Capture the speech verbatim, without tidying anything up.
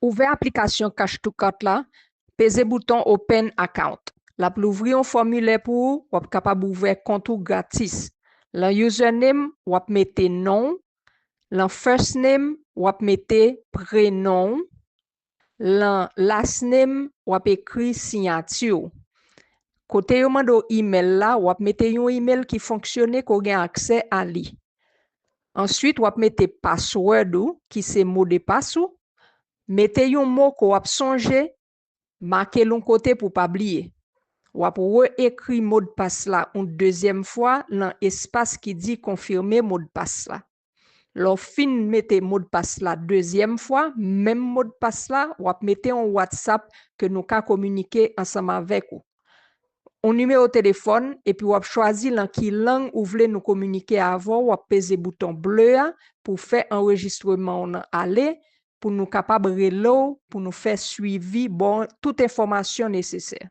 Ouvè aplikasyon Cash to Cart la, peze bouton Open Account. L ap louvri yon fòmilè pou ou, w ap kapab ouvè kont ou gratis. Lan username, w ap mete non w. Lan first name, w ap mete prenon w. Lan last name, w ap ekri siyati w. Kote yo mande w email la, w ap mete yon email ki fonksyone, ke w gen aksè a li. Answit, w ap mete password ou, ki se modepas ou. Mete yon mo ke w ap sonje, make l yon kote pou w pa bliye. W ap reekri modpas la yon dezyèm fwa lan espas ki di konfime modpas la. Lè w fin mete modpas la dezyèm fwa, menm modpas la, w ap mete yon WhatsApp ke nou ka kominike ansanm avèk ou. Yon nimewo telefòn, epi w ap chwazi lan ki lang ou vle nou kominike avè w, w ap peze bouton ble a pou fè anrejistreman w nan ale, pou nou kapab rele w, pou nou fè swivi, ba w tout enfòmasyon nesesè.